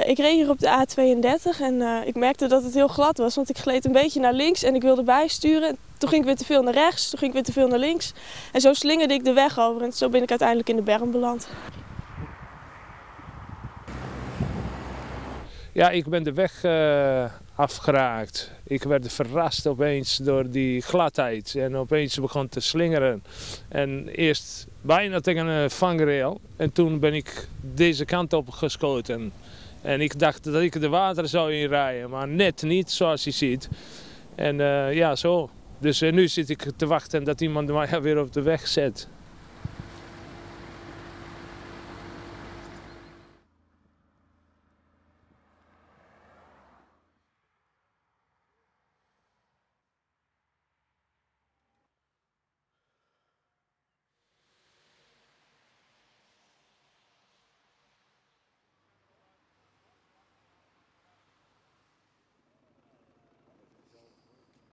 Ik reed hier op de A32 en ik merkte dat het heel glad was, want ik gleed een beetje naar links en ik wilde bijsturen. Toen ging ik weer te veel naar rechts, toen ging ik weer te veel naar links. En zo slingerde ik de weg over en zo ben ik uiteindelijk in de berm beland. Ja, ik ben de weg afgeraakt. Ik werd verrast opeens door die gladheid en opeens begon te slingeren. En eerst bijna tegen een vangrail en toen ben ik deze kant op geschoten. En ik dacht dat ik de water zou inrijden, maar net niet zoals je ziet. En ja, zo. Dus nu zit ik te wachten dat iemand mij weer op de weg zet.